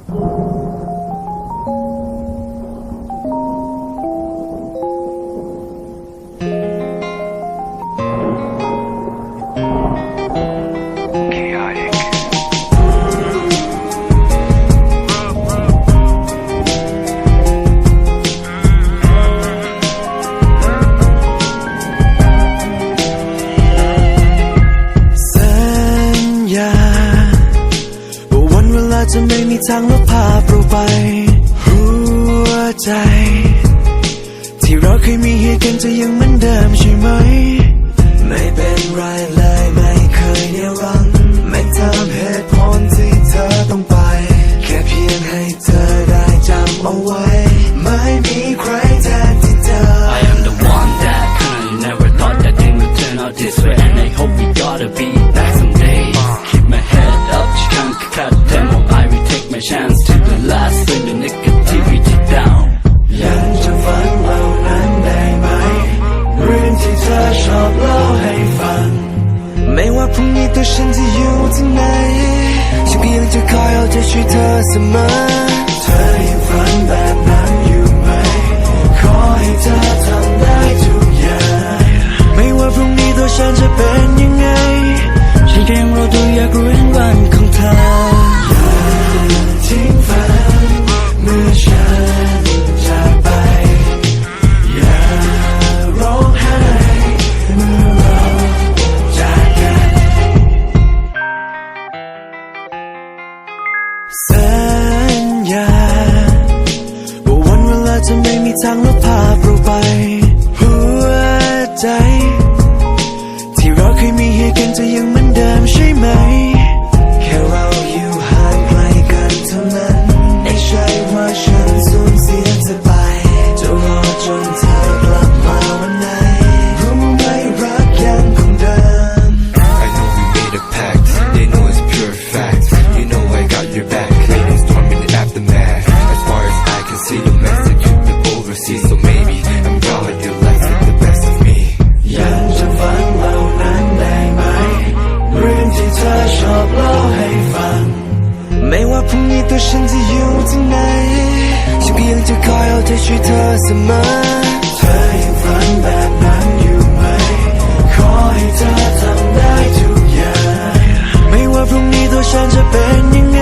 ສັນຍາ ວ່າວັນເວລາຈະໄມ່ມີທາງລົບພາບເຮົາໄປ. ຫົວໃຈທີ່ເຮົາເຄີຍມີໃຫ້ກັນຈະຍັງເໝືອນເດີມໃຊ່ໄໝ? ໄມ່ເປັນໄຣເລີຍ ໄມ່ເຄີຍນິລັນດ໌ ໄມ່ຖາມເຫດຜົນທີ່ເທີຕ້ອງໄປ ແຄ່ພຽງໃຫ້ເທີໄດ້ຈຳເອົາໄວ້ ໄມ່ມີໃຄແທນທີ່ເທີ. I am the one that kinda you never thought that thing would turn out this way, and I hope we gotta be back someday. Keep my head up, just can't cut them off. I will take my chance to the last, bring the negativity down. ຍັງຈຳຝັນເຫຼົ່ານັ້ນໄດ້ໄໝ? ເລື່ອງທີ່ເທີຊອບເລົ່າໃຫ້ຟັງ ໄມ່ວ່າພລຸ່ງນີ້ຕົວສັນຈະຢູ່ທີ່ໄຫນ ສັນກໍຍັງຈະຄອຍເອົາໃຈຊ່ວຍເທີສະເໝີ. ເທີຍັງຝັນແບບນັ້ນຢູ່ໄໝ? ຂໍໃຫ້ເທີທຳໄດ້ທຸກຢ່າງ ໄມ່ວ່າພລຸ່ງນີ້ຕົວສັນຈະເປັນຍັງໄງ ສັນກໍຍັງລໍດູ ຢາກຮູ້ເຫັນວັນຂອງເທີ. ຢ່າຖິ້ມຝັນເມື່ອສັນຈາກໄປ ຢ່າຮ້ອງໄຫ້ເມື່ອເຮົາຈາກກັນ. ສັນຍາ ວ່າວັນເວລາຈະໄມ່ມີທາງລົບພາບເຮົາໄປ. ຫົວໃຈທີ່ເຮົາເຄີຍມີໃຫ້ກັນຈະຍັງເໝືອນເດີມໃຊ່ໄໝ? ແຄ່ເຮົາຢູ່ຫ່າງໄກກັນເທົ່ານັ້ນ ໄມ່ໃຊ່ວ່າສັນສູນເສຍເທີໄປ ຈະລໍຈົນເທີກັບມາວັນໃດ ຮູ້ໄໝ ຮັກຍັງຄົງເດີມ. I know we made a pact, they know it's pure fact. You know I got your back, ain't no storm in the aftermath. As far as I can see, domestic to the overseas, so maybe I'm gonna do less of the best of me. ຍັງຈຳຝັນເຫຼົ່ານັ້ນໄດ້ໄໝ? ເລື່ອງທີ່ເທີຊອບເລົ່າໃຫ້ຟັງ ໄມ່ວ່າພລຸ່ງນີ້ຕົວສັນຈະຢູ່ທີ່ໄຫນ ສັນກໍຍັງຈະຄອຍເອົາໃຈຊ່ວຍເທີສະເໝີ. ເທີຍັງຝັນແບບນັ້ນຢູ່ໄໝ? ຂໍໃຫ້ເທີທຳໄດ້ທຸກຢ່າງ ໄມ່ວ່າພລຸ່ງນີ້ຕົວສັນຈະເປັນຍັງໄງ